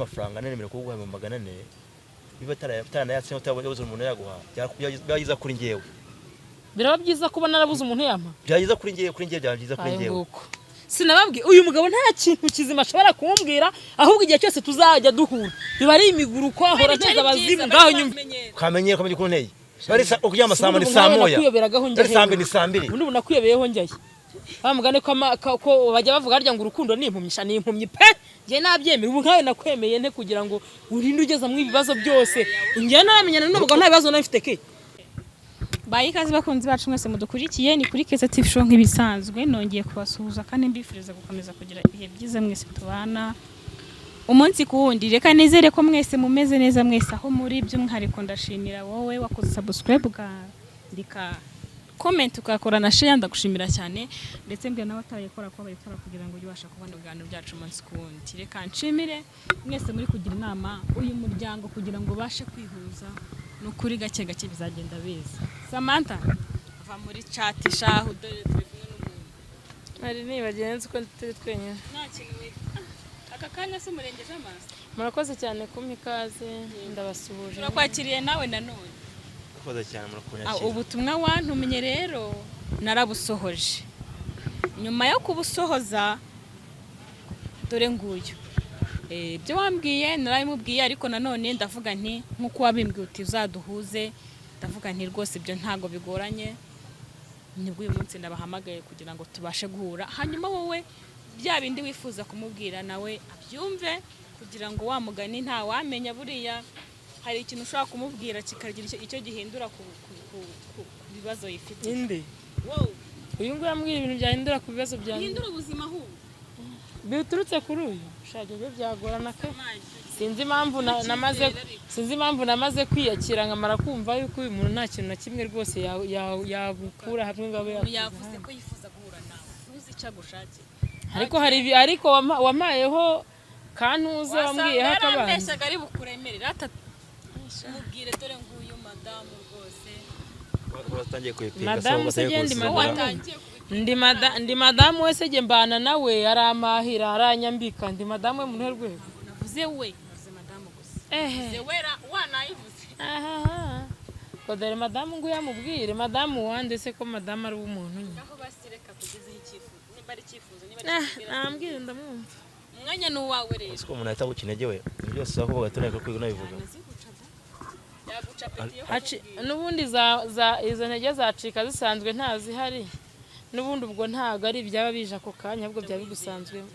Amafaranga nemerewe kuguha 400,000, niba utaranayatse utabuze umuntu yaguha, byaba byiza kuri njyewe. Biraba byiza kuba narabuze umuntu yampa. Byaba byiza kuri njyewe, kuri njyewe byaba byiza kuri Ayo njyewe. Nguko sinababwiye, uyu mugabo nta kintu kizima ashobora kumbwira, ahubwo igihe cyose tuzajya duhura biba ari imiguruko, ahora ateza abazimu. Ngaho nyumva. Ukamenyera, ukamenya ukuntu nteye. Bari ukuryama saa Ubundi ni saa nkawe moya. nakwiyoberagaho njya Ari saa hehe? 2, ni saa 2. Ubundi ubu nakwiyobeyeho njyayo? Wa mugani ko ko bajya bavuga harya ngo urukundo ni impumyi, sha ni impumyi pe, njye nabyemera. Ubu nkawe nakwemeye nte kugira ngo urinde ugeza mu ibibazo byose? Njye naramenyana n'umugabo, nta bibazo nari mfite ke. Bayi ikaze bakunzi bacu mwese mudukurikiye, ni kuri Keza TV Show nk'ibisanzwe. Nongeye kubasuhuza kandi mbifuriza gukomeza kugira ibihe byiza mwese tubana umunsi ku wundi. Reka nizere ko mwese mumeze neza, mwese aho muri. By'umwihariko ndashimira wowe wakoze subscribe, ukandika comment, ukakora na share, ndagushimira cyane. Ndetse mbwira nawe atarayikora ko bayikora kugira ngo ujye ubasha kubona ibiganiro byacu umunsi ku wundi. Reka nshimire mwese muri kugira inama uyu muryango kugira ngo ubashe kwihuza. Ni ukuri gake gake bizagenda biza. Samantha, va muri chat shahu, dore turi kumwe n'umuntu. Nari nibagiwe, nzi ko turi twenyine. Nta kintu aka kanya se umurengeje amaso. Murakoze cyane kumpa ikaze, ndabasuhuje. Turakwakiriye nawe nanone. Murakoze cyane, murakunyakira. Ubutumwa wantumye rero narabusohoje. Nyuma yo kubusohoza, dore nguyu. Ibyo wambwiye narabimubwiye, ariko nanone ndavuga nti nk'uko wabimbwiye uti uzaduhuze, ndavuga nti rwose ibyo ntabwo bigoranye. Nibwo uyu munsi ndabahamagaye kugira ngo tubashe guhura, hanyuma wowe bya bindi wifuza kumubwira nawe abyumve, kugira ngo wa mugani ntawamenya, buriya hari ikintu ushobora kumubwira kikagira icyo gihindura ku bibazo yifitiye. Inde? Wowe. Uyu nguyu ambwira ibintu byahindura ku bibazo byanjye? Bihindura ubuzima ahubwo. Biturutse kuri uyu shaka, ibyo byagorana ke. Sinzi impamvu namaze, sinzi impamvu namaze kwiyakira nkamara kumva yuko uyu muntu nta kintu na kimwe rwose yagukura hamwe ngo abe Umuntu yakuza yavuze ahandi. ko yifuza guhura nawe, ntuzi icyo agushakira. Ariko hari ariko wampayeho kantuze, wambwiyeho Wasanga akabanza. yarambeshyaga ari bukuremere rata. Mubwire, dore nguyu madamu rwose. Watangiye kuyipinga. Madamu se genda. Wowe Madamu. watangiye kubipinga. Ndi madamu wese, jye mbana nawe, arampahira, aranyambika, ndi madamu we mu ruhe rwego? Navuze we, navuze madamu gusa. Ehe. Navuze wera wanayivuze. Ahaha, ngo dore madamu, ngo uyamubwire madamu wande se ko madamu ari uw'umuntu nyine? Aho basi reka tugezeho icyifuzo, niba ari icyifuzo, niba ari Ah, icyifuzo. Nambwire ndamwumva. Umwanya ni uwawe rero. Siko umuntu ahita aguca intege we, ibyo byose uzakuvuga tuneka kwiga unabivuga. Naziguca da, yaguca peti yo kumubwira. N'ubundi za izo ntege zacika zisanzwe ntazihari n'ubundi, ubwo ntabwo ari ibyaba bije ako kanya, ahubwo byaba bigusanzwemo.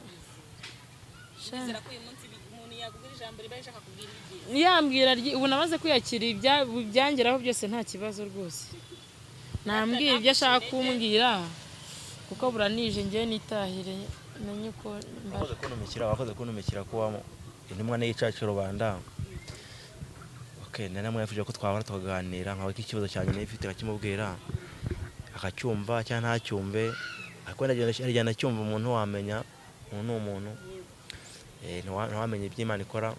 Wizera ko uyu munsi umuntu yakubwira ijambo riba rishaka kubwira ibyiza? Niyambwira ubu namaze kwiyakira, ibyangeraho byose nta kibazo rwose. Nambwira ibyo ashaka kumbwira kuko buranije, njyewe nitahire menye uko mbara. Wakoze kuntumikira, wakoze kuntumikira kuba intumwa n'iyicaca rubanda. Okay, nari namwifuje ko twahora tukaganira, nkawe ko ikibazo cyanjye nari mfite akakimubwira, akacyumva cyangwa ntacyumve, ariko hari igihe ndacyumva. Umuntu wamenya umuntu ni umuntu. Ntiwamenya ibyo Imana ikora,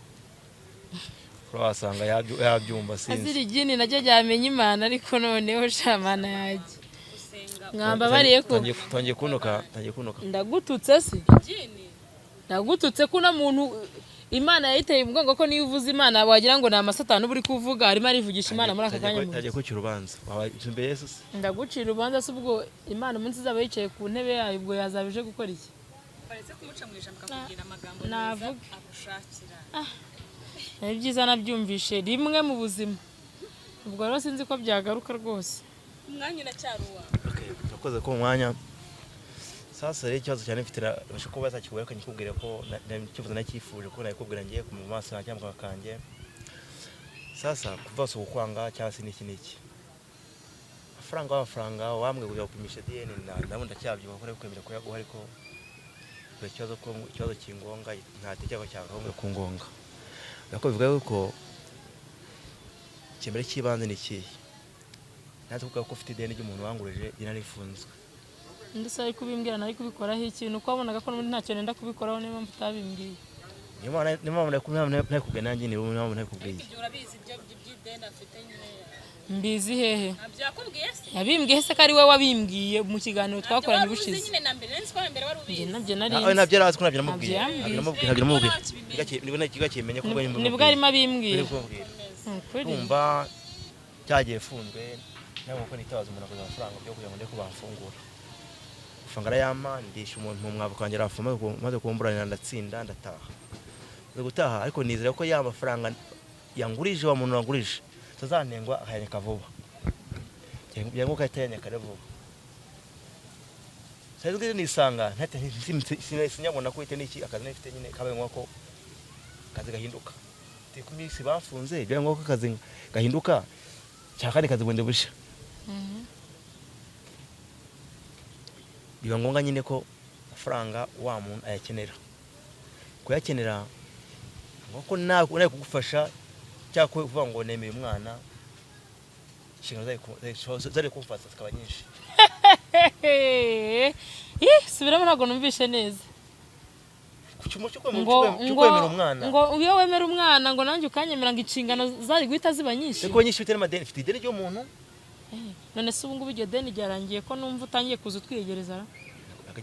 kuba wasanga yabyumva, sinzi. Azira igini naryo ryamenya Imana, ariko noneho shamana yajye Gusenga. Mwambabariye ko Tangiye kunuka, tangiye kunuka. Ndagututse se? Jini. Ndagututse ko uno muntu Imana yayiteye umugongo, ko niyo uvuze Imana wagira ngo ni amasatani uba uri kuvuga, arimo arivugisha Imana muri aka kanya mu Tangiye kucira urubanza, waba imbere Yesu se? Ndagucira urubanza se? Ubwo Imana umunsi izaba yicaye ku ntebe yayo, ubwo yazaba ije gukora iki? Baretse kumuca mu ijambo, akakubwira amagambo meza Navuga. agushakira. Ni byiza, nabyumvishe rimwe mu buzima, ubwo rero sinzi ko byagaruka rwose. Umwanya uracyari uwawe. Okay, urakoze ko umwanya. Sasa rero ikibazo cyane mfite, nabasha kuba bazakikubwira, ariko nkikubwira ko icyifuzo nacyifuje ko nabikubwira ngiye ku maso yanjye cyangwa mu kanwa kanjye. Sasa kuva si ukwanga cyangwa se n'iki n'iki, amafaranga wambwe kujya gupimisha DNA, ndabona ndacyabyibuka ko nabikwemera kuyaguha, ariko kubera ikibazo ko ikibazo kingonga ntatekereza ko cyakagombye kungonga. Ariko bivuga yuko icyambere cy'ibanze ni ikihe? Natwe kuvuga ko ufite ideni ry'umuntu wangurije, ideni rifunzwe. Ndetse ari kubimbwira nari kubikoraho ikintu, uko wabonaga ko n'ubundi ntacyo nenda kubikoraho, niyo mpamvu utabimbwiye. Niyo mpamvu nabikubwiye nanjye, niyo mpamvu nabikubwiye. Ibyo urabizi, ibyo by'ideni afite nyine. Mbizi hehe? Ntabyo yakubwiye se? Yabimbwiye se ko ari we wabimbwiye mu kiganiro twakoranye Ntabyo wari uzi ubushize? nyine na mbere, nzi ko na mbere wari Njye ubizi. nabyo nari Ah, nzi. nabyo yari azi ko nabyo namubwiye. Ntabyo yambwiye. Ntabyo namubwiye, ntabyo namubwiye. Nibwo Nibwo nibwo kimenya ko Nibwo arimo abimbwira. kumubwira. Ni ukuri. Urumva cyagiye funzwe ntabwo ko nitabaza umuntu akoze amafaranga byo kugira ngo ndeke ko bamfungura. Amafaranga arayampa, ndisha umuntu mu mwavu kanjye arafuma, maze kumburanira ndatsinda, ndataha. Maze gutaha ariko nizera ko ya mafaranga yangurije wa muntu wangurije atazantengwa akayanyaka vuba. Byanga ko ahita yanyaka rero vuba. Sinzi ngize nisanga ntahita sinyabona ko ite n'iki akazi nifite nyine kabaye ngombwa ko akazi gahinduka. Ku minsi bafunze byaba ngombwa ko akazi gahinduka cya kandi kazi bundi bushya. Biba ngombwa nyine ko amafaranga wa muntu ayakenera, kuyakenera ngo nawe kugufasha cyangwa kuvuga ngo nemeye umwana, inshingano zari kumfata zikaba nyinshi. Ih, subiramo, ntabwo numvishe neza. Ku cyuma cyo Ngo cyo ngo kwemera umwana, ngo iyo wemera umwana, ngo nanjye ukanyemera, ngo inshingano zari guhita ziba nyinshi. Kuba nyinshi bitewe n'amadeni, mfite ideni ry'umuntu. None se ubu ngubu iryo deni ryarangiye, ko numva utangiye kuza utwiyegereza ra?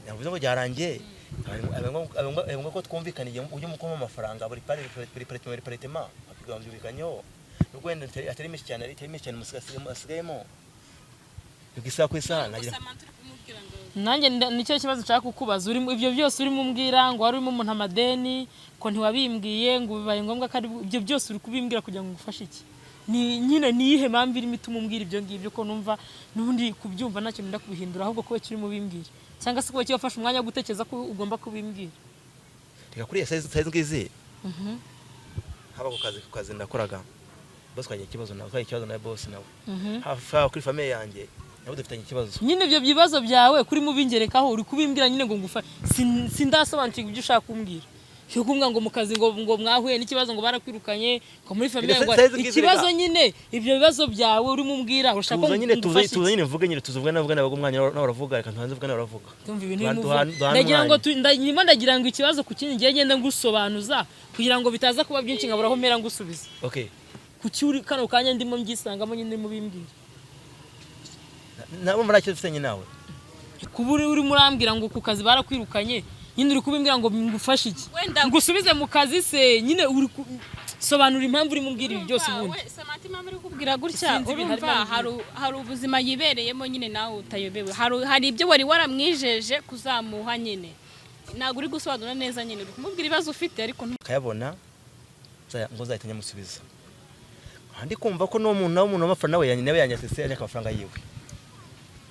Navuze ngo byarangiye, aba ngombwa ko twumvikana igihe ujya mukoma amafaranga buri pari, buri paritema, buri paritema byumvikanyeho, nubwo wenda atari menshi cyane, atari menshi cyane asigayemo ubwo isaha ku isaha nagira. Samantha uri kumubwira ngo Nanjye nicyo kibazo nshaka kukubaza. Urimo ibyo byose urimo umbwira ngo wari urimo umuntu amadeni, ko ntiwabimbwiye, ngo bibaye ngombwa ko ari ibyo byose uri kubimbwira kugira ngo ngufashe iki? Ni nyine ni iyihe mpamvu irimo ituma umbwira ibyo ngibyo, ko numva n'ubundi kubyumva ntacyo nenda kubihindura? Ahubwo kuba kirimo ubimbwira, cyangwa se kuba wafashe umwanya wo gutekereza ko ugomba kubimbwira? Reka kuriya size ngizi haba ku kazi nakoraga, boss twagiye ikibazo nawe, twagiye ikibazo na boss nawe, haba kuri famille yanjye nabo dufitanye ikibazo. Nyine ibyo bibazo byawe kuri mubingerekaho, uri kubimbwira nyine ngo ngufa sindasobanukirwa ibyo ushaka kumbwira. Cyo kumbwira ngo mu kazi ngo mwahuye n'ikibazo, ngo barakwirukanye, ngo muri famille ngo Size ngizi ikibazo reka. Nyine ibyo bibazo byawe urimo umbwira urashaka ko Tuza nyine, tuza ngufashe iki? Tuza nyine mvuge nyine, tuza uvuge nawe, umwanya nawe uravuga, reka tubanze uvuge nawe uravuga. Ndumva ibintu urimo uvuga. Duhane Ndagira ngo umwanya. Ndimo ndagira ngo ikibazo ku kindi ngiye ngenda ngusobanuza kugira ngo bitaza kuba byinshi nkabura aho mpera ngusubiza. Okay. Kuki uri kano kanya ndimo mbyisangamo nyine urimo ubimbwira? Nabo muri icyo dufitanye nawe. Kuba uri urimo urambwira ngo ku kazi barakwirukanye, nyine uri kubimbwira ngo ngufashe iki? Ngusubize mu kazi se? Nyine uri sobanura impamvu urimo umbwira ibi byose Urumva, ubundi. we, Samantha, impamvu uri kubwira gutya, Sinzi ibintu urumva arimo hari ubuzima yibereyemo nyine nawe utayobewe, hari ibyo wari waramwijeje kuzamuha nyine, ntabwo uri gusobanura neza nyine, uri kumubwira ibibazo ufite ariko Akayabona ngo nzahita nyamusubiza. Aha ndi kumva ko n'uwo muntu nawe, umuntu w'amafaranga nawe yanyatse yanyaka amafaranga yiwe,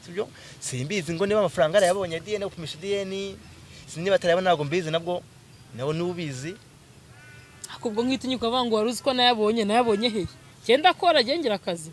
sibyo? Simbizi ngo niba amafaranga yarayabonye DNA, gupimisha DNA, sinzi niba atarayabona, ntabwo mbizi, nabwo nawe niwe ubizi. Ariko ubwo nk'itinyuka ukavuga ngo wari uzi ko nayabonye, nayabonye hehe? Genda akora gengera akazi,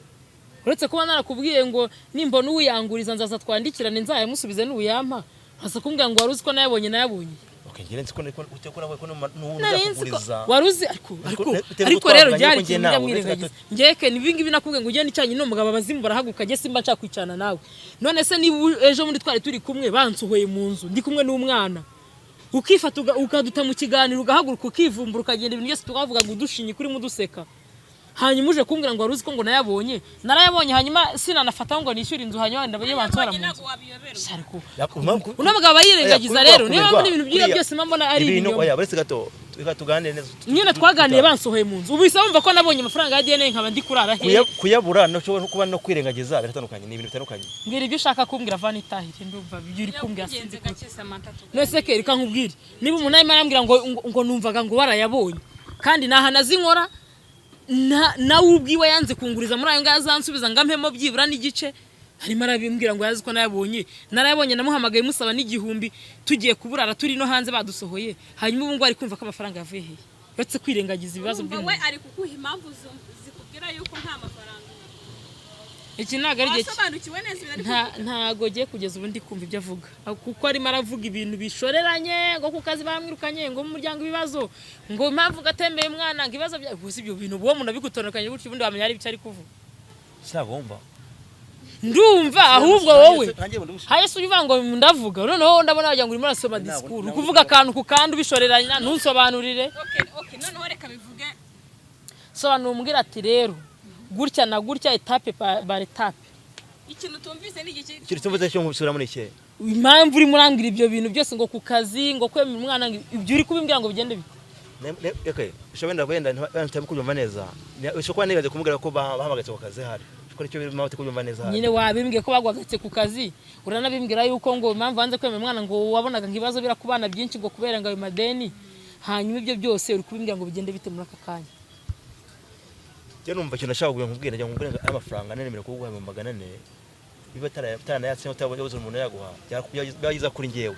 uretse kuba narakubwiye ngo nimbona uwiyanguriza nzaza twandikirane, nzayamusubize n'uyampa, nkaza kumbwira ngo wari uzi ko nayabonye, nayabonye. Okay, njye nzi ko ko nawe ko n'ubu Nari nzi ko nzakuguriza. Wari uzi ariko ariko Bitewe ariko n'uko rero twavuganye byari ko njye ikintu njya nawe, uretse mwirengagiza njyeke ni ibingibi nakubwiye ngo ugende icanye n'umugabo, abazimu barahaguruka, njye simba nshaka kwicarana nawe. None se niba ejo bundi twari turi kumwe bansohoye mu nzu ndi kumwe n'umwana, ukifata ukaduta mu kiganiro, ugahaguruka ukivumbura ukagenda, ibintu byose tukavuga ngo udushinye kurimo uduseka, hanyuma uje kumbwira ngo wari uzi ko ngo nayabonye, narayabonye, hanyuma sinanafataho ngo nishyure inzu, hanyuma wenda iyo bansohora mu nzu. Ntabwo wabiyoberwa. Ariko uno mugabo aba yirengagiza rero, niyo mpamvu n'ibintu byiza byose mbona ari ibintu ibinyoma. Oya, uretse gato, reka tuganire neza. Nyine twaganiriye bansohoye mu nzu, ubu bisa wumva ko nabonye amafaranga ya DNA nkaba ndi kurara he? Kuyabura no kuba no kwirengagiza biratandukanye, ni ibintu bitandukanye. Mbwira ibyo ushaka kumbwira, vana itahire, ndumva ibyo uri kumbwira Yakugenze sinzi. gake, Samantha, tuganire. None se reka nkubwire, niba umuntu arimo arambwira ngo numvaga ngo warayabonye kandi nta hantu azinkora, nawe ubwiwe yanze kunguriza muri ayo ngayo azansubiza ngo ampemo byibura n'igice, arimo arabimbwira ngo yazi ko nayabonye, narayabonye, namuhamagaye musaba n'igihumbi tugiye kuburara turi no hanze badusohoye, hanyuma ubu ngubu ari kumva ko amafaranga yavuye hehe, uretse kwirengagiza ibibazo Urumva we by'umuntu? ari kuguha impamvu zikubwira yuko nta mafaranga. Iki ntabwo ari igihe Wasobanukiwe neza ibintu ari Ntago giye kugeza ubu ndi kumva ibyo avuga, kuko arimo aravuga ibintu bishoreranye, ngo ku kazi bamwirukanye, ngo mu muryango ibibazo, ngo impamvu gatembeye umwana, ngo ibibazo bya gusa. Ibyo bintu uwo muntu abigutondekanye gutyo, ubundi wamenya ari ibyo ari kuvuga? Sinagomba. Ndumva ahubwo wowe Nanjye bundi bushya. haye se uvuga ngo ndavuga, noneho ndabona wagira ngo urimo urasoma disikuru, kuvuga akantu ku kandi ubishoreranya, ntunsobanurire. Okay, noneho reka bivuge. Sobanura, umbwira ati rero Gutya na gutya, étape par étape. Ikintu utumvise ni igiki? Ikintu tumvuze cyo gusubira muri iki? Impamvu urimo urambwira ibyo bintu byose, ngo ku kazi, ngo kwemera umwana, ngo ibyo uri kubimbwira ngo bigende bite? Okay, ushobora wenda wenda ntari kubyumva neza. Ushobora kuba nibaze kumubwira ko bahamagaritse ku kazi, hari kuko nicyo birimo kubyumva neza hari. Nyine wabimbwiye ko bagwagaritse ku kazi, uranabimbwira yuko ngo impamvu wanze kwemera umwana ngo wabonaga ngo ibibazo birakubana byinshi, ngo kubera ngo ayo madeni. Hanyuma ibyo byose uri kubimbwira ngo bigende bite muri aka kanya? Njye numva ikintu nashaka kugira nkubwire, njya nkubwire ngo aya mafaranga nemerewe kuguha 400,000, biba ataranayatse, utabuze umuntu yaguha, byaba byiza kuri njyewe.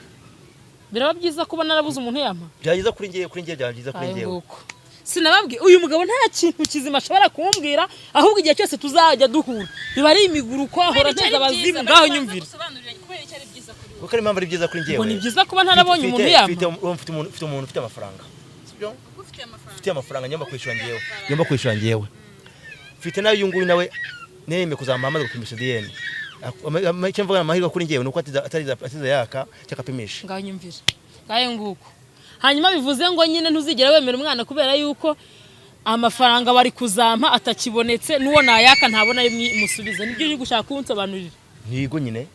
Biraba byiza kuba narabuze umuntu yampa? Byaba byiza kuri njyewe, kuri njyewe byaba byiza kuri Ayo njyewe. Nguko sinababwiye, uyu mugabo nta kintu kizima ashobora kumbwira, ahubwo igihe cyose tuzajya duhura biba ari imiguruko, ahora Kubera icyo ateza ari byiza, abazimu. Ngaho bari kubanza nyumvira. gusobanurira kubera icyo ari byiza kuri wowe. Kuko ari impamvu ari byiza kuri njyewe. Ngo ni byiza kuba ntarabonye umuntu yampa? Mfite umuntu ufite amafaranga, sibyo? Ufite amafaranga. Mfite amafaranga ngomba kwishyura njyewe, ngomba kwishyura njyewe. Mfite nayo uyu nguyu nawe nemeye kuzamuha amaze gupimisha DNA. Icyo mvuga, amahirwe kuri njyewe ni uko atiza yaka cyangwa apimisha. Ngaho nyumvira, ngayo nguko. Hanyuma bivuze ngo nyine ntuzigera wemera umwana kubera yuko amafaranga bari kuzampa atakibonetse, n'uwo nayaka ntabona ayo musubiza. Nibyo uri gushaka kunsobanurira? Ntigo nyine.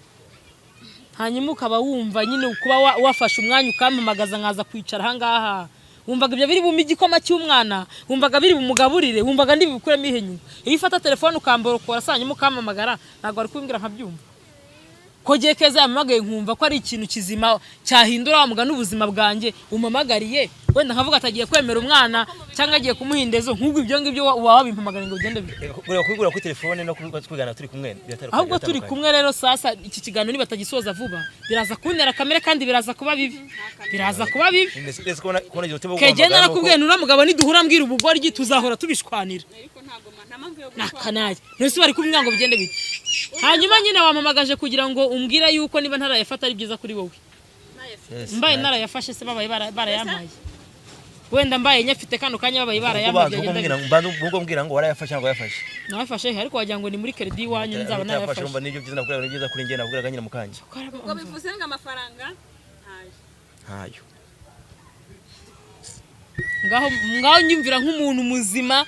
Hanyuma ukaba wumva nyine kuba wafashe umwanya ukampamagaza nkaza kwicara ahangaha, wumvaga ibyo biri bume igikoma cy'umwana, wumvaga biri bumugaburire, wumvaga ndi bubikuremo ihe nyuma? Iyo ufata telefone ukamborokora se, hanyuma ukampamagara, ntabwo wari kubimbwira nkabyumva ko gihe Keza yampamagaye, nkumva ko ari ikintu kizima cyahindura wa mugani ubuzima bwanjye umpamagariye, wenda nkavuga atagiye kwemera umwana cyangwa agiye kumuha indezo. Nk'ubwo ibyo ngibyo waba wabimpamagariye ngo bigende bite? Kureba kubigura kuri telefone no kubigana turi kumwe biratandukanye. Ahubwo turi Biratandukanye. kumwe rero. Sasa iki kiganiro nibatagisoza vuba biraza kuntera kamere, kandi biraza kuba bibi, biraza kuba bibi. Ndetse kubona igihe umutima Kegenda. uguhamagara nuko- Narakubwiye, nuriya mugabo niduhura mbwira ubugoryi tuzahora tubishwanira. Ariko ntabwo nta mpamvu yo gushwana. Nakanaye ntese bari kumwe ngo bigende bite? Hanyuma nyine wampamagaje kugira ngo umbwire yuko niba ntarayafata ari byiza kuri wowe. Yes, Mbaye narayafashe se, babaye barayampaye, wenda mbaye nyafite kano kanya, babaye barayampaye, Ubwo byagenda mbwira bite? ubwo mbwira ngo warayafashe cyangwa wayafashe? Nayafashe he? Ariko wagira ngo ni muri crédit iwanyu nzaba Utayafashe, narayafashe. urumva nibyo byiza nakubwiraga, ni byiza kuri njye nakubwiraga nyine mu kanya. Ubwo bivuze ngo amafaranga ntayo? Ntayo. Ngaho ngaho nyumvira, nk'umuntu muzima,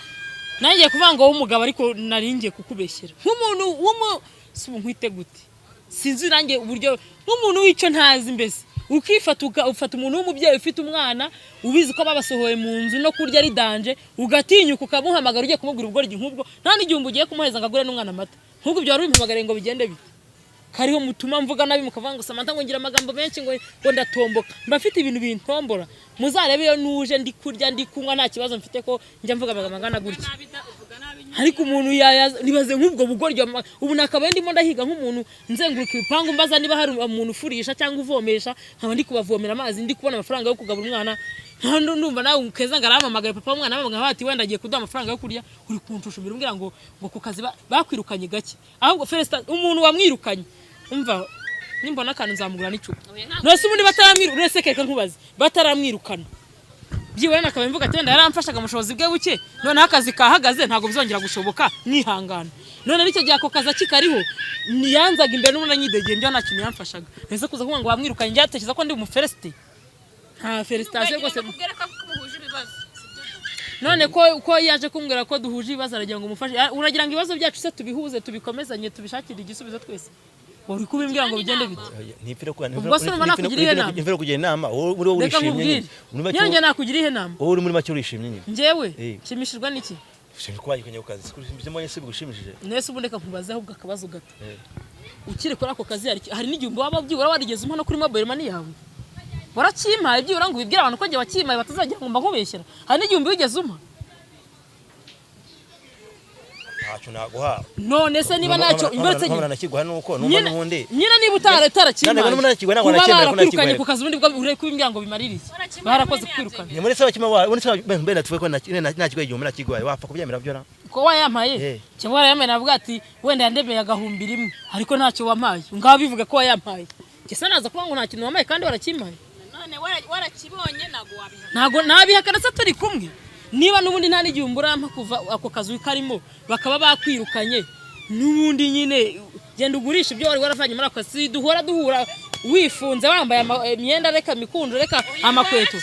nanjye kuvuga ngo w'umugabo, ariko nari ngiye kukubeshyera, nk'umuntu w'umu si ubu nkwite gute, sinzi nanjye uburyo, nk'umuntu w'icyo ntazi mbese, ukifata ufata umuntu w'umubyeyi ufite umwana, ubizi ko babasohoye mu nzu no kurya ari danger, ugatinyuka ukamuhamagara ugiye kumubwira ubugoryi nk'ubwo, nta n'igihumbi ugiye kumuhereza ngo agure n'umwana amata. Nk'ubwo ibyo wari ubimpamagariye ngo bigende bite? Kariho mutuma mvuga nabi, mukavuga ngo Samantha ngo ngira amagambo menshi, ngo ndatomboka. Mba mfite ibintu bintombora. Muzarebe iyo nuje, ndi kurya, ndi kunywa, nta kibazo mfite, ko njya mvuga amagambo angana gutya? Nabi da, uvuga nabi nyine. Ariko umuntu nibaze nk'ubwo bugoryi, ubu nakabaye ndimo ndahiga nk'umuntu nzenguruka ibipangu mbaza niba hari umuntu ufurisha cyangwa uvomesha, nkaba ndi kubavomera amazi, ndi kubona amafaranga yo kugabura umwana. Nta ndumva nawe Keza ngo arampamagaye, papa w'umwana ampamagaye ati wenda agiye kuduha amafaranga yo kurya. Uri kunshushumbira umbwira ngo ku kazi bakwirukanye gake. Ahubwo Felesita, umuntu wamwirukanye, umva, nimbona akantu nzamugura n'icupa. Oya, ntabwo. None se ubundi bataramwirukana, uretse kereka nkubaze, bataramwirukana byibura nakaba mvuga ati wenda yaramfashaga mu bushobozi bwe buke, noneho akazi kahagaze, ntabwo bizongera gushoboka, mwihangana. None n'icyo gihe ako kazi akikariho ntiyanzaga imbere, n'ubundi anyidegeye mbyo, nta kintu yamfashaga. Ese kuza kuvuga ngo bamwirukanye, njyatekereza ko ndi umufelesite? Nta félicitation rwose. Nakubwira ko muhuje ibibazo, sibyo? None ko yaje kumbwira ko duhuje ibibazo, aragira ngo umufashe. Ah, uragira ngo ibibazo byacu se tubihuze, tubikomezanye, tubishakire igisubizo twese? Wari kubimbwira ngo bigende bite? Ntipfire ko Ubwo se urumva nakugira iyihe nama? Ntipfire kugira inama, wowe muri wowe Reka urishimye nkubwire. nyine. Muri make Nyine njye nakugira iyihe nama? Wowe uri muri make urishimye nyine. Njyewe Eh. nshimishijwe n'iki? Ushimye ko wayikanye ku kazi, ibyo mbonye si bigushimishije? Nese ubundi reka nkubaze ahubwo akabazo gato. Eh. Ukiri kuri ako kazi, hari n'igihumbi waba byibura warigeze umpa no kuri mobile money yawe? Warakimpaye byibura ngo ubibwire abantu ko njye wakimpaye, batazagira ngo mba nkubeshyera? Hari n'igihumbi wigeze umpa? Ntacyo naguha. None se niba ntacyo imbarutse Nkabona nakiguha nuko numva nyine n'ubundi nyine niba utarakimpaye, None niba ntakiguha, ntabwo kuba nacyemera ko barakwirukanye nakiguha. ku kazi, ubundi bwo uri kubimbwira ngo bimarire iki? Warakimpaye, Barakoze nyine. kukwirukana. Ni muri sawa kimwe wa muri sawa mbe natuvuye ko nakiguha igihumbi, nakiguhaye, wapfa kubyemera byo ra? Ko wayampaye? Eh. Cyangwa warayampaye, navuga ati wenda yandemeye agahumbi rimwe, ariko ntacyo wampaye. Ngaho bivuga ko wayampaye. Njye se naza kuvuga ngo nta kintu wampaye kandi warakimpaye? None warakibonye, ntabwo wabihakana. Ntabwo nabihakana se turi kumwe, niba n'ubundi nta n'igihumbi urampa kuva ako kazu karimo, bakaba bakwirukanye n'ubundi nyine genda ugurisha ibyo wari waravanye muri ako kazi. Duhora duhura wifunze, wambaye imyenda, reka mikunjo, reka amakweto.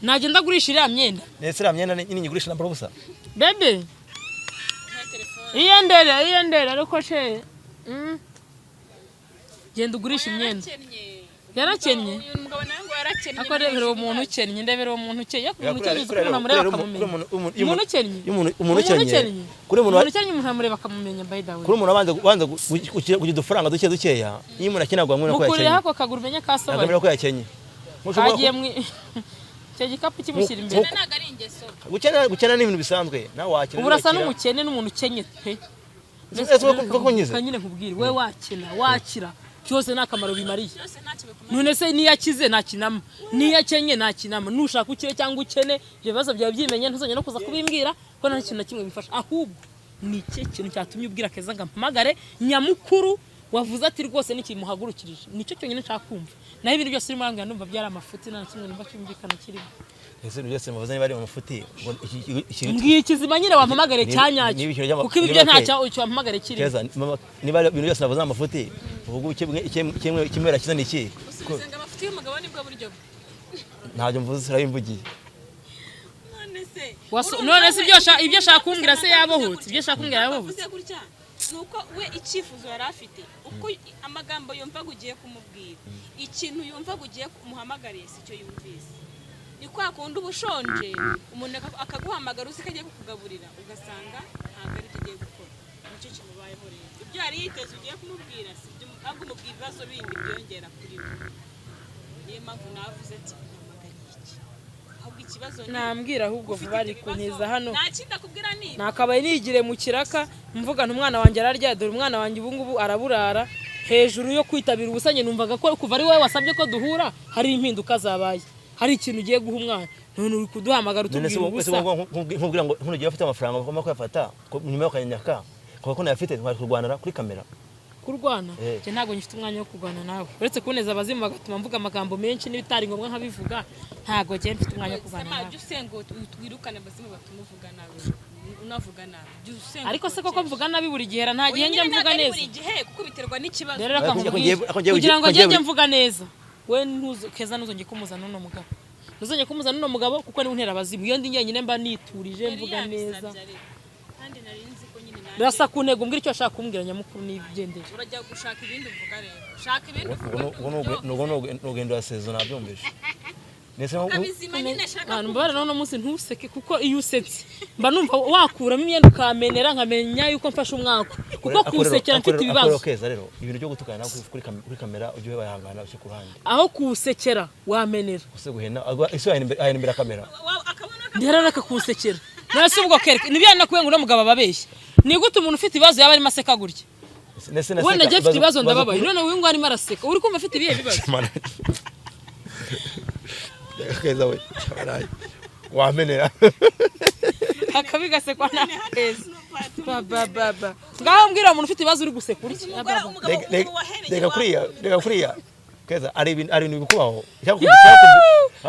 Nagenda agurisha iriya myenda. Nese iriya myenda nyine nyigurisha nambara ubusa? Bebe. Nta telefone. Iyendere, iyendere, ariko she. Genda ugurisha imyenda. Yarakennye. Uyu mugabo nawe ngo yarakennye. Ako ndebera uwo muntu ukennye, ndebera uwo muntu ukennye. Ariko umuntu ukennye uzi ko umuntu amureba akamumenya. Umuntu ukennye. Umuntu ukennye. Kuri umuntu Umuntu ukennye umuntu amureba akamumenya, by the way. Kuri umuntu abanza kugira udufaranga duke dukeya, iyo umuntu akina agwa ko Mukurireho yakenye. ako kaguru umenye kasobaye. Agamira ko yakenye. Ntushobora Kagiye mu icyo gikapu kimushyira imbere. Ntabwo ari ingeso. Gukena ni ibintu bisanzwe, nawe wakina. Ubu urasa n'umukene n'umuntu ukenye pe. Ese ko nkize? Reka nyine nkubwire, we wakina wakira byose nta kamaro bimariye. Byose ntacyo bikumariye. None se niyo akize ntakinama, niyo akenye ntakinama? Nushaka ukire cyangwa ukene, ibyo bibazo byawe byimenye, ntuzongere no kuza kubimbwira ko nta kintu na kimwe bifasha. Ahubwo ni ikihe kintu cyatumye ubwira Keza ngo ampamagare? Nyamukuru wavuze ati rwose n'ikimuhagurukirije nicyo cyonyine nshaka kumva, naho ibintu byose urimo urambwira ndumva byari amafuti, nta na kimwe numva cyumvikana kirimo. Ese ibintu byose muvuze niba ari amafuti ngo Mbwiye ikizima nyine wampamagare Niba- cya nyacyo. Niba ikintu Kuko ibi byo niba nta cyo wampamagare kirimo. Keza, mama, niba ari ibintu byose navuze amafuti, uvuga kimwe kimwe rakiza ni iki? Usubize ngo amafuti y'umugabo nibwo buryo bwe. Ntabyo mvuze, urabimvugiye. None se None se ibyo ashaka kumbwira se yabohotse? Ibyo ashaka kumbwira yabohotse? Avuze gutya ni uko we icyifuzo yari afite, uko amagambo yumvaga ugiye kumubwira, ikintu yumvaga ugiye kumuhamagariye si cyo yumvise. Ni kwa kundi uba ushonje, umuntu akaguhamagara uzi ko agiye kukugaburira, ugasanga ntabwo aribyo ugiye gukora. Nicyo kimubayeho rero. Ibyo yari yiteze ugiye kumubwira si byo, ahubwo umubwira ibibazo bindi byongera kuri we. Niyo mpamvu navuze ati mpamagariye iki? Ahubwo ikibazo ni Nambwira ahubwo ufite vuba ibyo ariko bibazo, ntiza hano. Nta kindi akubwira ni Nakabaye nigire mu kiraka mvuga nti umwana wanjye ararya, dore umwana wanjye ubu ngubu araburara. Hejuru yo kwitabira ubusanye, numvaga ko kuva ari wowe wasabye ko duhura hari impinduka zabaye, hari ikintu ugiye guha umwana, none uri kuduhamagara None se utubwira ese ubusa. Nkubwira ngo ntugiye afite amafaranga bagomba kuyafata nyuma yo kanyaka kuko ko nayafite, twari kurwanira kuri kamera. Kurwana? Eh. Njye ntabwo ngifite umwanya wo kurwana nawe, uretse kuboneza abazimu bagatuma mvuga amagambo menshi n'ibitari ngombwa nkabivuga. Ntabwo njye mfite umwanya wo kurwana Sema nawe. Jya usenga wirukane abazimu batuma uvuga nabi, unavuga nabi. Jya usenga. Ariko se koko mvuga nabi buri gihe? Nta gihe Oya, njya nyine mvuga ntabwo ari neza. buri gihe, kuko biterwa n'ikibazo. Rero reka Ariko nkubwire, kugira ngo ngiye njye mvuga neza, we ntuzo Keza, ntuzongere kumuzana uno mugabo, ntuzongere kumuzana uno mugabo, kuko niwe untera abazimu. Iyo ndi njyenyine mba niturije, Yari mvuga yabisabye neza. ariko. Kandi nari nzi ko nyine nanjye Rasa ku ntego, mbwira icyo ashaka kumbwira nyamukuru n'igendere. Urajya gushaka ibindi uvuga rero, shaka ibindi uvuga. Ubwo ni urugendo ya sezo, nabyumvise. Nese Abizima nyine ashaka. Mwana, umbabarire uno munsi ntuseke, kuko iyo usetse mba numva wakuramo imyenda ukamenera, nkamenya yuko mfashe umwaka, kuko kuwusekera mfite ibibazo. Keza rero, ibintu byo gutukana nawe kuri kamera ujye wihangana ushyire ku ruhande. Aho kuwusekera wamenera. Use guhena ese wahena imbere, ahena imbere ya kamera. Akabona. Rero reka kuwusekera. Nase ubwo kereka nibyo nakubwiye ngo uno mugabo ababeshya. Ni gute umuntu ufite ibibazo yaba arimo aseka gutya? Nese Wenda njye mfite ibibazo ndababaye, none uyu nguyu arimo araseka, uri kumva afite ibihe bibazo? Keza we, waraye wamenera. Akabi gasekwa na Keza. Ba ba ba ba, ngaho mbwira umuntu ufite ibibazo uri guseka urya. Umugore, umugabo Reka wahereye. Reka kuriya, reka kuriya Keza, ari ibintu bikubaho.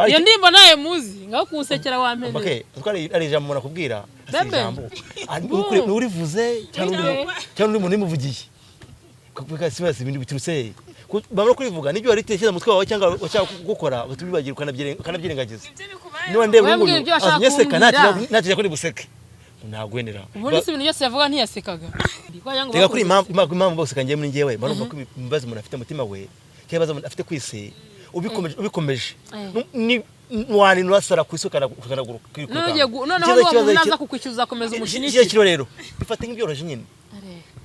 Iyo ndirimbo nayo muzi, ngaho kuwusekera wamenera. Okay, kuko ari ijambo umuntu akubwira, si Bebe. ijambo. Ari urivuze cyangwa undi muntu ubimuvugiye. Kuko si wese ibintu biturutse he? Bamara kurivuga nibyo wari utekereza mu mutwe wawe cyangwa washaka gukora utubibagira ukanabyirengagiza. Ibyo bikubayeho. Niba ndeba Wewe uyu mbwira ibyo washaka nyeseka kumbwira. ntakijya kuri buseke. Nagwenera. Ubundi si ibintu byose yavuga ntiyasekaga. Reka kuri impamvu bose kangiye muri njyewe barumva ko ibibazo umuntu afite umutima we cyangwa ibibazo umuntu afite ku isi ubikomeje ni wani nurasara ku isi ukanaguruka. Noneho n'uwo muntu naza kukwishyuza uzakomeza Iki umushinyikire. kiro rero bifate nk'ibyoroheje nyine.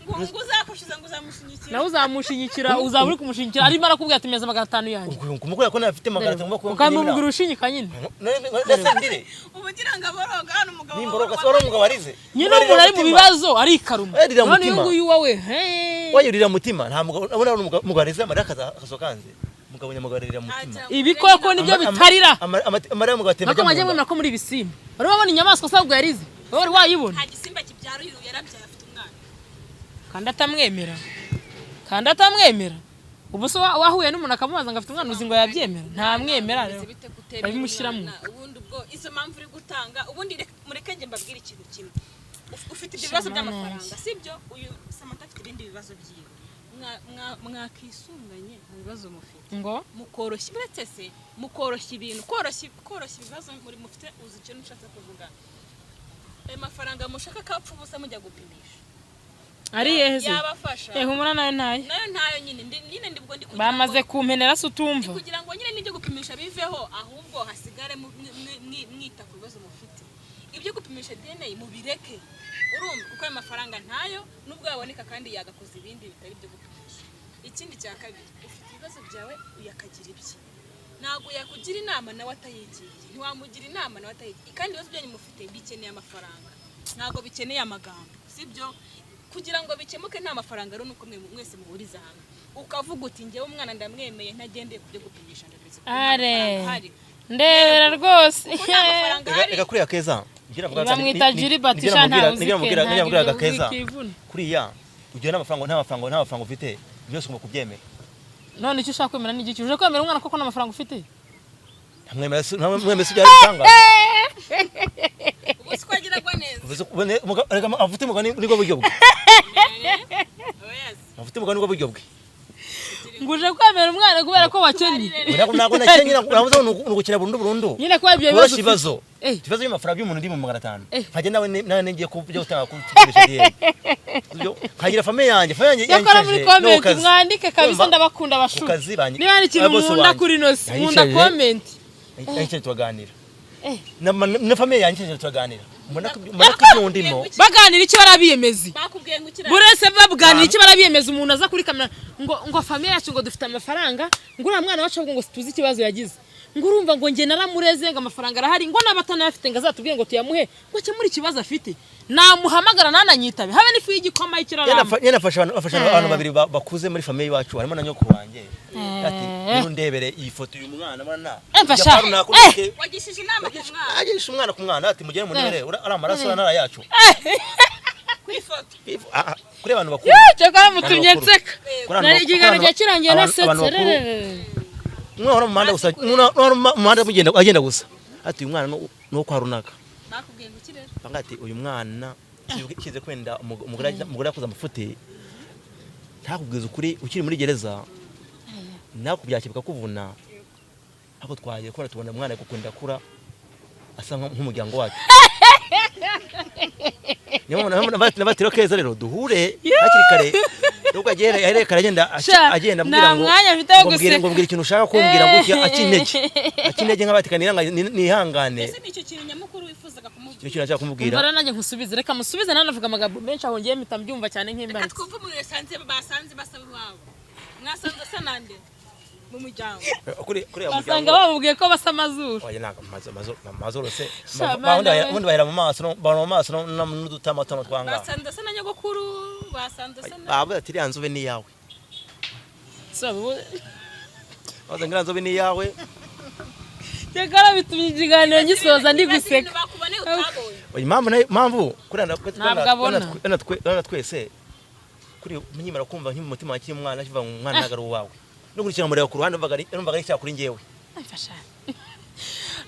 Ngo uzakwishyuza ngo uzamushinyikira. Nawe uzamushinyikira, uzaba uri kumushinyikira arimo arakubwira ati meza 500 yanjye. Kumukora ko nafite 500 ngomba kuba Ukamubwira ushinyika nyine. Ndetse ndire. Uba ugira ngo aboroga hano umugabo. Nimboroga se wari umugabo warize? Nyine umuntu ari mu bibazo arikaruma. Arira None uyu mutima. nguyu wowe hey. Wayurira mutima, nta mugabo abona ari umugabo warize amarira akasohoka hanze. Umugabo nyamugabo arira mutima. Ibikoko nibyo bitarira. Amarira y'umugabo atemba Nako ajya mu mwajya nda. mwemera ko muri ibisimba wari wabona inyamaswa se ahubwo yarize? Wari wayibona? Nta gisimba kibyara, uyu yarabyaye afite umwana. Kandi atamwemera, kandi atamwemera. Ubu se wahuye n'umuntu akamubaza ngo afite umwana, uzi ngo yabyemera? Ntamwemera rero. Bimeze bite kutemera Babimushyiramo. umwana? Ubundi ubwo izo mpamvu uri gutanga, ubundi mureke njye mbabwire ikintu kimwe. Ufite ibyo bibazo Shamana by'amafaranga, sibyo? Uyu Samantha afite ibindi bibazo byiwe. Mwakisunganye mu bibazo mufite, ngo mukoroshya, uretse se mukoroshya ibintu, koroshya ibibazo muri mufite. Uzi icyo nshatse kuvuga? Ayo mafaranga mushaka kapfa ubusa mujya gupimisha. Ari hehe se? Yabafasha. Eh, humura, nayo ntayo. Nayo ntayo nyine, nyine ndibwo ndi kugira Bamaze ngo kumpenera se utumva? Kugira ngo nyine n'ibyo gupimisha biveho, ahubwo hasigare mwita ku bibazo mufite. Ibyo gupimisha DNA mubireke, urumva, kuko ayo mafaranga ntayo, nubwo yaboneka kandi yagakoza ibindi bitari ibyo gupimisha. Ikindi cya kabiri, ufite ibibazo byawe, uyakagira ibye. Ntabwo yakugira inama nawe atayigiriye, ntiwamugira inama nawe atayigiye. Kandi ibibazo byanyu mufite bikeneye amafaranga, ntabwo bikeneye amagambo, sibyo? Kugira ngo bikemuke nta mafaranga rero, nuko mwe mwese muhuriza hamwe ukavuga uti: "Njyewe umwana ndamwemeye ntagendeye ku byo gupimisha, ndabiretse kuko nta Are. mafaranga ahari." Ndebera rwose. Kuko nta mafaranga ahari. Reka kuriya Keza ngira navuga Bamwita Gilbert, sha, ntawe uzi ke, nibyo namubwiraga ntabwo Keza. wikivuna. Kuriya ugira n'amafaranga, nta mafaranga, nta mafaranga ufite, byose ugomba kubyemera. None icyo ushaka kwemera ni igiki? Uje kwemera umwana koko nta mafaranga ufite? Ntamwemera si byari bitangaza. Ubwo siko agiragwa neza. Reka afite umugani nibwo buryo bwe. Oya. Afite umugani nibwo buryo bwe. Ngo uje kwemera umwana kubera ko wakennye? Ntabwo nakennye, navuze ngo ni ugukina burundu burundu. Nyine kuba ibyo bibazo Koroshya ibibazo. Eh. Ikibazo cy'amafaranga y'umuntu ndi mu 500. Eh. Nkajya nawe ngiye kujya gutanga kugurisha DNA. Sibyo? Nkagira famille yanjye, famille yanjye Cyakora muri yanyicaje, no ku comment kazi. mwandike kabisa. Urumva? Ndabakunda Ku abashuti. kazi Niba hari ikintu boss nkunda wanjye. kuri ino si, nkunda Yanyicaje. comment. Yanyicaje turaganira. Eh. Na famille yanyicaje turaganira. Mbona ko ibyo ndimo Baganira icyo barabiyemezi. Bakubwiye ngo ukira Buri wese babuganira icyo barabiyemeza. Umuntu aza kuri kamera ngo famille yacu ngo dufite amafaranga, ngo uriya mwana wacu ahubwo ngo tuzi ikibazo yagize, ngo urumva ngo njye naramureze, ngo amafaranga arahari, ngo naba atanayafite ngo azatubwire ngo tuyamuhe ngo akemure ikibazo afite. Namuhamagara ntananyitabe, habe n'ifu y'igikoma y'ikirarama. Nyine afasha abantu, afasha abantu babiri bakuze muri famille iwacu, harimo na nyoko wanjye. Ati: "Ngwino ndebere iyi foto y'uyu mwana bana." Eh, mfasha. Eh. Wagishije inama ku mwana. Agisha umwana ku mwana ati: "Mugere munebere ari amaraso ntara yacu." Ku ifoto. Ah, ah, kuri abantu bakuru. Cyakora mutumye Abantu bakuru. nseka. Kuri abantu Nari ikiganiro kuri cyakirangiye abantu nasetse. bakuru. Umwana uhora mu muhanda gusa, umwana uhora mu muhanda agenda agenda gusa. Ati: "Uyu mwana ni uwo kwa runaka." Bakubwiye ngo ukire. Banga ati: "Uyu mwana kize kwenda umugore yakoze amafuti, ntakubwiza ukuri ukiri muri gereza, nawe kubyakira bikakuvuna, ariko twagiye kubona tubona umwana ari gukunda akura asa nk'umuryango wacu." Niyo mpamvu nabatiro Keza rero duhure hakiri kare, nubwo agiye ahereye kare agenda Sha, agenda nta ambwira ngo mwanya mfite wo ngo guseka. Ngo mbwira ikintu ushaka kumbwira gutya, aca intege, aca intege nk'abatika nihangane. Ese ni icyo kintu nyamukuru wifuzaga kumubwira? Icyo kintu nashaka kumubwira. Umva rero, nanjye nkusubize, reka musubize, nanavuga amagambo menshi aho ngiye mpita mbyumva cyane Reka nk'imbarutso. twumve umuntu yasanze, basanze basaba iwabo. Mwasanze asa nande mu muryango? Kuri ya Basanga muryango. bamubwiye ko basa amazuru. Oya, ntabwo amazuru se. Sha, ubundi bana we. Ubundi bahera mu maso bahera mu maso n'udutamatama twanga. Basanze asa na nyogokuru, basanze asa na Bavuze ati: "Iriya nzobe ni iyawe." So, Bavuze ngo: "Iriya nzobe ni iyawe." Cyakora bitumye ikiganiro gisoza ndi Ibaze guseka. ibintu bakuboneye utabonye. Oya, impamvu nayo impamvu kuri Ntabwo abona. na twese kuri nkimara kumva nk'mu mutima wa umwana kiva ngo umwana ntabwo ari uwawe, no kurikira mureba ku ruhande numvaga ari icyaha kuri njyewe. Mfasha.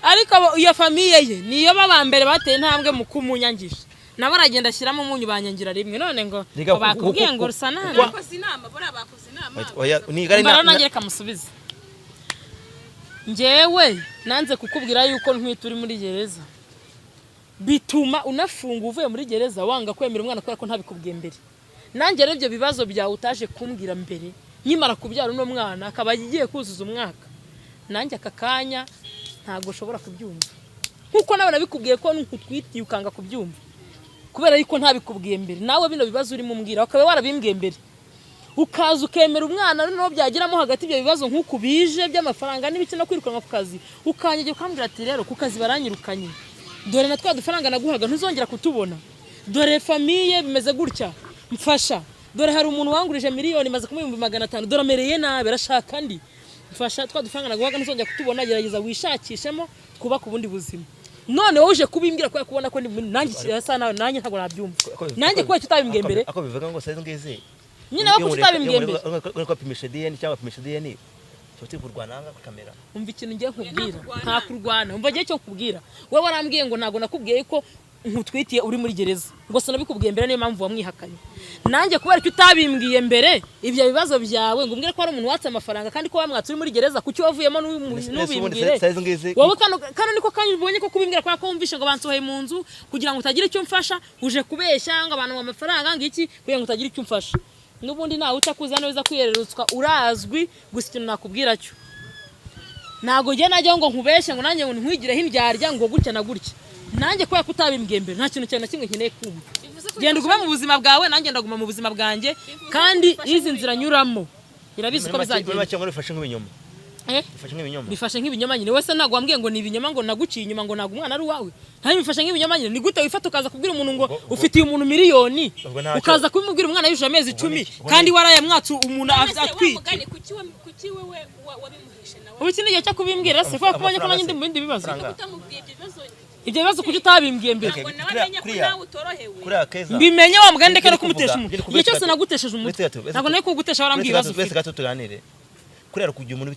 Ariko iyo famille ye niyo baba mbere bateye intambwe mu kumunyangisha, nabo aragenda ashyiramo umunyu banyangira rimwe, none ngo Niga ngo bakubwiye ngo rusa nabi. Bakoze inama, buriya bakoze inama. Oya, nigari Mbara nanjye reka musubize. Njyewe nanze kukubwira yuko ntwite uri muri gereza, bituma unafunga uvuye muri gereza wanga kwemera umwana kubera ko ntabikubwiye mbere. Nanjye rero ibyo bibazo byawe utaje kumbwira mbere, nkimara kubyara uno mwana akaba agiye kuzuza umwaka, nanjye aka kanya ntabwo ushobora kubyumva nkuko nawe nabikubwiye ko nkutwitiye ukanga kubyumva kubera yuko ntabikubwiye mbere. Nawe bino bibazo urimo umbwira ukaba warabimbwiye mbere, ukaza ukemera umwana, noneho byageramo hagati ibyo bibazo nk'uku bije by'amafaranga n'ibiki no kwirukanwa ku kazi, ukanyegera ukambwira ati: "Rero ku kazi baranyirukanye, dore na twa dufaranga naguhaga ntuzongera kutubona, dore famille bimeze gutya, mfasha, dore hari umuntu wangurije miliyoni maze kumuha 500,000, dore amereye nabi arashaka andi, mfasha, twa dufaranga naguhaga ntuzongera kutubona, gerageza wishakishemo twubake ubundi buzima." None wowe uje kubimbwira kubera kubona ko nanjye asa nawe, nanjye ntabwo nabyumva. Nanjye kubera icyo utabimbwiye mbere. Ako bivuga ngo sazi ngizi. Nyine wowe kuki utabimbwiye mbere? Uri kwapimisha DNA cyangwa bapimisha DNA, tuba turi kurwana aha kuri kamera. Umva ikintu ngiye nkubwira. Nta kurwana. Umva ngiye icyo nkubwira. Wowe warambwiye ngo ntabwo nakubwiye ko Nkutwitiye uri muri gereza, ngo sinabikubwiye mbere, niyo mpamvu wamwihakanye. Nanjye kubera ko utabimbwiye mbere ibyo bibazo byawe, ngo umbwire ko hari umuntu watse amafaranga kandi ko wamwatse uri muri gereza, kuki wavuyemo Ese ubundi ntubimbwire? Size ngizi Wowe kano niko kanya ubonye ko kubimbwira, kubera ko wumvishe ngo bansohoye mu nzu kugira ngo utagira icyo umfasha, uje kubeshya ngo abantu ngo amafaranga ngo iki, kugira ngo utagira icyo umfasha. N'ubundi nawe utakuza neza kwiyererutswa urazwi. Gusa ikintu nakubwira cyo, ntabwo njye najyaho ngo nkubeshye, ngo nanjye ngo nkwigireho indyarya, ngo gutya na gutya. Nanjye kubera ko utabimbwiye mbere, nta kintu cyane na kimwe nkeneye kumva. Bivuze ko Genda ugume mu buzima bwawe, nanjye ndaguma mu buzima bwanjye, kandi izi nzira nyuramo irabizi uko Muri bizagenda. make ngo bifashe nk'ibinyoma. Eh? Bifashe nk'ibinyoma. Bifashe nk'ibinyoma nyine. Wese ntabwo wambwiye ngo ni ibinyoma, ngo naguciye inyuma, ngo ntabwo umwana ari uwawe. Ntayo bifashe nk'ibinyoma nyine. Ni gute wifata ukaza kubwira umuntu ngo ufitiye umuntu miliyoni, Ubwo ntacyo. ukaza kubimubwira umwana yujuje amezi 10, ubwo kandi warayamwatse umuntu None se wa atwite? mugani, kuki wewe wabimuhishe nawe? Ubu iki ni igihe cyo kubimbwira se, kubera ko ubonye ko nanjye ndi mu bindi bibazo? Amafaranga. Utamubwiye ibyo bibazo? Ibyo bibazo kuki utabimbwiye mbere? Ntabwo nawe amenya ko nawe utorohewe. Kuriya Keza. Mbimenye wa mugani, ndeke no Ibyo uri kumutesha kuvuga, umutwe. ibyo uri kuvuga Igihe cyose nagutesheje umutwe, Uretse gato, uretse ntabwo nari kugutesha warambwiye ibibazo uretse ufite. gato tuganire. Kuriya kugira umuntu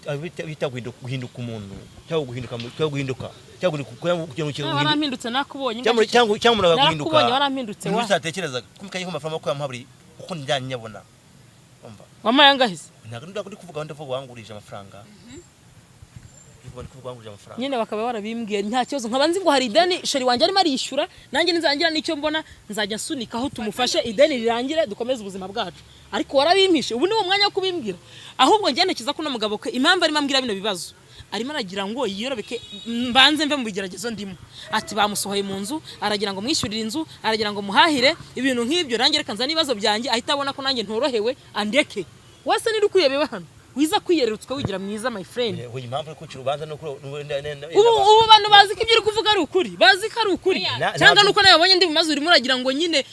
bita guhinduka umuntu, cyangwa guhinduka, cyangwa guhinduka, cyangwa guhinduka, cyangwa kugira ngo Ah, guhinduka warampindutse, nakubonye. cyangwa umuntu agahinduka. Narakubonye, warampindutse wa. Umuntu utatekerezaga kumukanye ko amafaranga ko yamuha buri uko njyanye nyabona, umva. Wampaye angahe se? Ntabwo ndi kuvuga, ndavuga wangurije amafaranga. Ndi kuvuga wangurije amafaranga. Nyine bakaba barabimbwiye, nta kibazo, nkaba nzi ngo hari ideni chéri wanjye arimo arishyura. Nanjye nizangira n'icyo mbona, nzajya nsunikaho tumufashe ideni rirangire, dukomeze ubuzima bwacu. Ariko warabimpishe, ubu ni wo mwanya wo kubimbwira? Ahubwo njye ntekereza ko uno mugabo ke impamvu arimo ambwira bino bibazo, arimo aragira ngo yiyorobeke, mbanze mve mu bigeragezo ndimo. Ati bamusohoye mu nzu, aragira ngo mwishyurire inzu, aragira ngo muhahire, ibintu nk'ibyo. Nanjye reka nzane ibibazo byanjye, ahita abona ko nanjye ntorohewe, andeke. Wese niri kwiyebewe hano, wiza kwiyererutswa wigira mwiza, my friend. Oya, impamvu uri kuncira urubanza ni uko Ubu bantu bazi ko ibyo uri kuvuga ari ukuri, bazi ko ari ukuri, cyangwa nuko nawe wabonye ndi bumaze, urimo uragira ngo nyine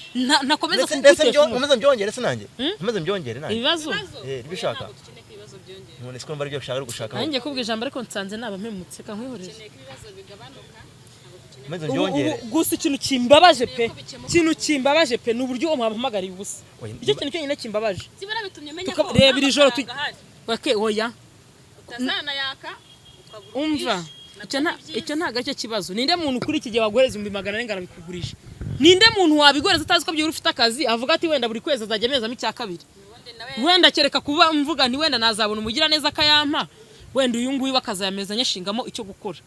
ntakomeza ndetse kugutesha umutwe. nkomeze mbyongere se nanjye, nkomeze mbyongere nanjye? Ibibazo? Eh, ibishaka. Ntabwo dukeneye ko ibibazo byongera. None siko mba aribyo ushaka, uri gushaka. Nanjye kubwa ijambo, ariko nsanze naba mpemutse, ka nkwihoreze. Dukeneye ko ibibazo bigabanuka, ntabwo dukeneye Nkomeze Ubu mbyongere. Gusa ikintu kimbabaje pe, Ko bikemuka. ikintu kimbabaje pe, ni uburyo uwo muhamagariye ubusa. Oya, Icyo kintu cyonyine kimbabaje. Byibura bitumye menya ko Reba iri joro nta mafaranga ahari. Wake, oya. Utazanayaka ukabura Umva. ubwishyu. Icyo nta icyo ntabwo aricyo kibazo. Ninde muntu kuri iki gihe waguhereza 400,000 ngo arabikugurisha? Ninde muntu wabigoreza atazi ko byibura ufite akazi, avuga ati wenda buri kwezi azajya amezamo icya kabiri? Ubundi nawe Wenda kereka kuba mvuga nti wenda nazabona umugiraneza akayampa, wenda uyu nguyu akazayameza nyashingamo icyo gukora.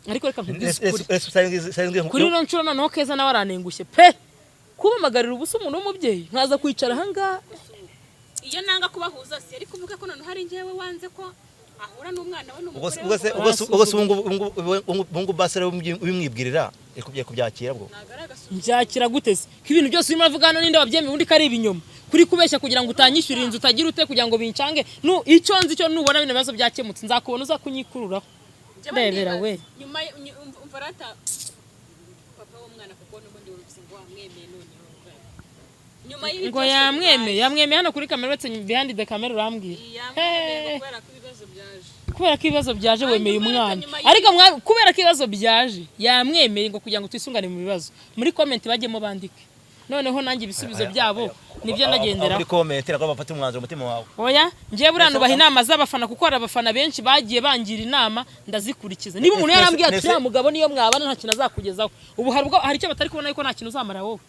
Ariko reka nkubwize ukuri, kuri ino nshuro noneho Keza nawe aranengushye pe, kubamagarira ubusa umuntu w'umubyeyi, nkaza kwicara ahangaha. Iyo nanga kubahuza, si yari kuvuga ko noneho hari njyewe wanze ko ahura n'umwana we n'umugore we? Ubwo se ubu ngubu basi rero ubimwibwirira yakubwiye kubyakira bwo? Ntabwo ari agasuzuguro. Mbyakira gute se, ko ibintu byose urimo uravuga hano ninde wabyemeye undi ko ari ibinyoma, kuri kubeshya kugira ngo utanyishyurira inzu, utagira ute, kugira ngo bincange? Nu icyo nzi cyo, nubona bino bibazo byakemutse, nzakubona uza kunyikururaho. Njyewe Ndebera nibaza, we. Nyuma umva rata papa w'umwana, kuko n'ubundi wumvise ngo wamwemeye, noneho nyuma y'ibi Ngo byose yamwemeye? bibaye, Yamwemeye hano kuri kamera, uretse behind the camera urambwira. Yamwemeye ngo kubera ko ibibazo byaje. Kubera ko ibibazo byaje wemeye Hanyuma umwana? nyuma Ariko kubera ko ibibazo byaje yamwemeye, ngo kugira ngo twisungane mu bibazo. Muri comment bajyemo bandike, noneho nanjye ibisubizo byabo nibyo ndagenderaho. Muri comment ntabwo bafata umwanzuro umutima wawe. Oya, njyewe buriya nubaha inama z'abafana, kuko hari abafana benshi bagiye bangira inama, ndazikurikiza. Niba umuntu yarambwiye ati uriya mugabo niyo mwabana nta kintu azakugezaho, ubu hari ubwo hari icyo batari kubona yuko nta kintu uzamara wowe.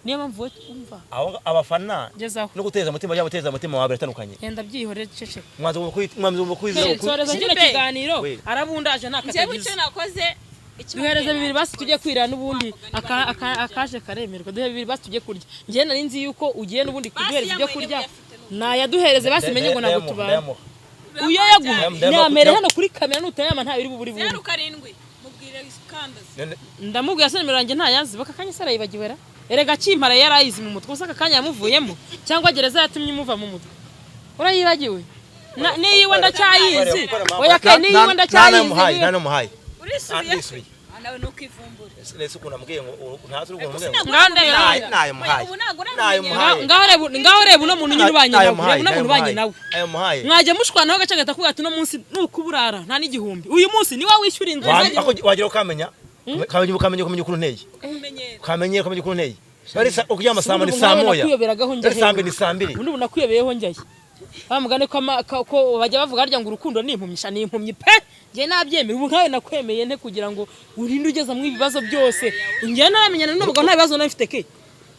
Niyo mpamvu wowe umva. Aho abafana Gezaho. no guteza umutima cyangwa guteza umutima wawe biratandukanye. Genda byihorere, ceceka. Umwanzuro ugomba kwizera. Nsoreza kino Gilbert. kiganiro. We. Arabundaje nta Njyewe katagize. icyo nakoze, icyo Duhereze wamwemeye bibiri basi tujye kwirira n'ubundi. Wa mugani Akaje karemerwa. Duhe bibiri basi tujye kurya. Njyewe nari nzi yuko ugiye n'ubundi Basi kuduhereza ibyo yamuha kurya. uyafite n'ubu. Nayaduhereze basi, menye ngo ntabwo tubana. Ndayamuha. Uyo yaguha nyamere hano kuri kamera, nutayama ntayo uri buburi bubure. 07 mubwire ikandaze. Ndamubwira se nimero yanjye ntayazi? Baka kanya se arayibagiwe ra? Erega Kimpara yari ayizi mu mutwe, gusa aka kanya yamuvuyemo, cyangwa gereza yatumye imuva mu mutwe. Urayibagiwe? Niyiwe ndacyayizi. Oya ke, niyiwe ndacyayizi. Nanamuhaye. Urisubiye? Ndisubiye. Ah, nawe ntukivumbure. Nese ukuntu ambwiye ngo ntazi ukuntu ambwiye ngo Ngaho ndebera. Nayamuhaye. Ubu ntabwo Nayamuhaye. Ngaho reba, ngaho reba uno muntu nyine ubanye nawe, reba uno muntu ubanye nawe. Nayamuhaye. Mwajya mushwanaho agace agahita akubwira ati uno munsi nukuburara nta n'igihumbi, uyu munsi ni wowe wishyura inzu. Wagira ukamenya, ukamenya ukuntu nteye. Umenyera. Ukamenya ukuntu nteye. Bari ukuryama saa Ubundi ni ubu saa nawe moya. nakuyoberagaho njya Bari saa hehe? mbiri, ni saa mbiri. Ubundi ubu nakuyobeyeho njyayo? Wa mugani ko bajya bavuga harya ngo urukundo ni impumyi, sha ni impumyi pe. Njye nabyemera. Ubu nkawe nakwemeye nte kugira ngo urinde ugeza mu ibibazo byose? Njye naramenyana n'umugabo nta bibazo nari mfite ke,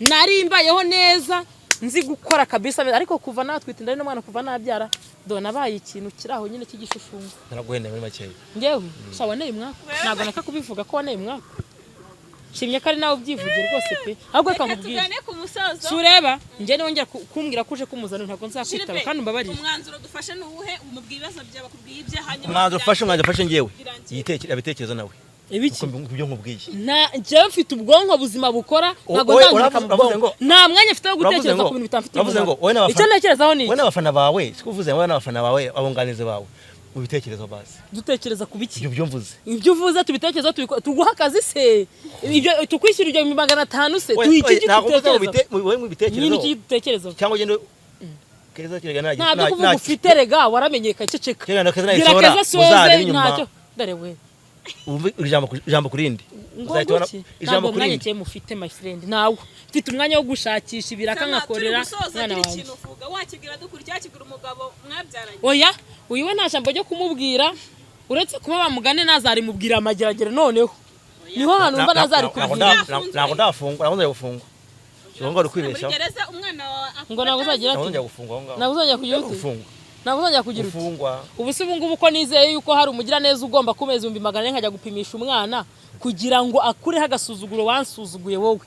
nari mbayeho neza, nzi gukora kabisa, ariko kuva natwite inda n'umwana, kuva nabyara, do nabaye ikintu kiri aho nyine cy'igishushungu. Naraguhendeye muri makeya. Njyewe sha waneye umwaka, ntabwo naka kubivuga ko waneye umwaka. Nshimye ko ari nawe ubyivugiye rwose pe. Ahubwo reka Reka nkubwire. tugane ku musozo. Si ureba, njye nongera kumbwira ko uje kumuzana, ntabwo nzakwitaba. Shiripe, Kandi umbabarire. Umwanzuro dufashe ni uwuhe? Umubwiye ibibazo byawe, bakubwiye ibye, hanyuma Umwanzuro ufashe njyewe. Birangiye. Abitekerezo nawe. Ibiki? Uko ibyo nkubwiye. Nta, njyewe mfite ubwonko buzima bukora, ntabwo Wowe ndangirika mu uravuze bwonko. ngo- Nta mwanya mfite wo uravuze gutekereza ngo- ku bintu bitamfitiye uravuze ngo umumaro. wowe n'abafana- Icyo ntekerezaho ni wowe iki? n'abafana bawe, siko uvuze, wowe n'abafana bawe, abunganizi bawe, mu bitekerezo basi. Dutekereza ku biki? Ibyo byumvuze. Ibyo uvuze tubitekerezaho, tuguha akazi se? Ibyo tukwishyura ibyo 500 se? Oya, Tuha iki? oya, ntabwo mvuze ngo Dutekereza wowe mu bitekerezo. Nyine iki dutekerezaho? Cyangwa ugende Keza kirega nta Nta byo kuvuga ufite, rega waramenyekanye, ceceka. Kera Keza Gira nayisohora, Keza soze. muzarebe inyuma. Ntacyo, dore we. Wumve ijambo ku rindi. Ngo Uzahita ubona nguki? ijambo Ntabwo ku umwanya rindi. cye mufite, my friend, nawe mfite umwanya wo gushakisha ibiraka Sama, turi nkakorera gusoza, umwana gira wanjye. ikintu uvuga, wakibwira dukurikiye, wakibwira umugabo mwabyaranye. Oya, uyu we nta jambo ryo kumubwira, uretse kuba bamugane nazarimubwira amageragere. Noneho niho hantu mba nazari kubwira. Ntabwo ndafungwa, ntabwo nzajya gufungwa. Ubu ngo uri Muri kwibeshaho. gereza umwana wawe Ngo ntabwo uzagira Ntabwo ati nzajya gufungwa aho ngaho. Ntabwo uzongera kugira ute? Gufungwa. Ntabwo uzongera kugira ute? Gufungwa. Ubu se ubu ngubu ko nizeye yuko hari umugiraneza ugomba kumeza 400,000 nkajya gupimisha umwana kugira ngo akureho agasuzuguro wansuzuguye wowe,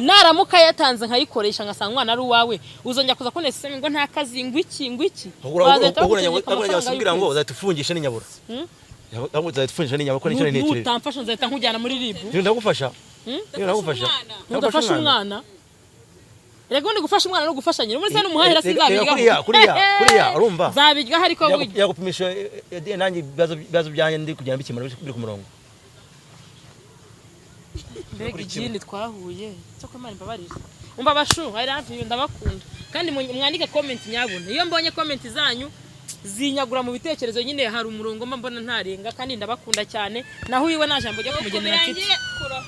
naramuka yatanze nkayikoresha ngasanga umwana ari uwawe, uzongera kuza kunesa ngo nta kazi, ngo iki, ngo iki? Wazahita bagutegeka amafaranga Ubwo ngo y'ukwezi. uzahita ufungisha n'inyabura. Ahubwo uzahita ufungisha n'inyabura ko nicyo ntekereza. Nutamfasha nzahita nkujyana muri RIB. Niba ndagufasha. Niba ndagufasha. Ntudafasha umwana. Rega ubundi gufasha umwana no gufasha nyina muri se n'umuhahira Rega sinzabiryaho. kuriya, urumva? Nzabiryaho ariko burya. Yagupimisha nanjye ibibazo byanjye ndi kugenda bikemura biri ku murongo. Mbega ikindi twahuye cyo ko Imana imbabarire. Umva bashu, I love you, ndabakunda. Kandi mwandike comment nyabuna. Iyo mbonye comment zanyu zinyagura mu bitekerezo nyine, hari umurongo mba mbona ntarenga. Kandi ndabakunda cyane. Naho uyiwe nta jambo ryo kumugenera mfite. Birangiye kuro.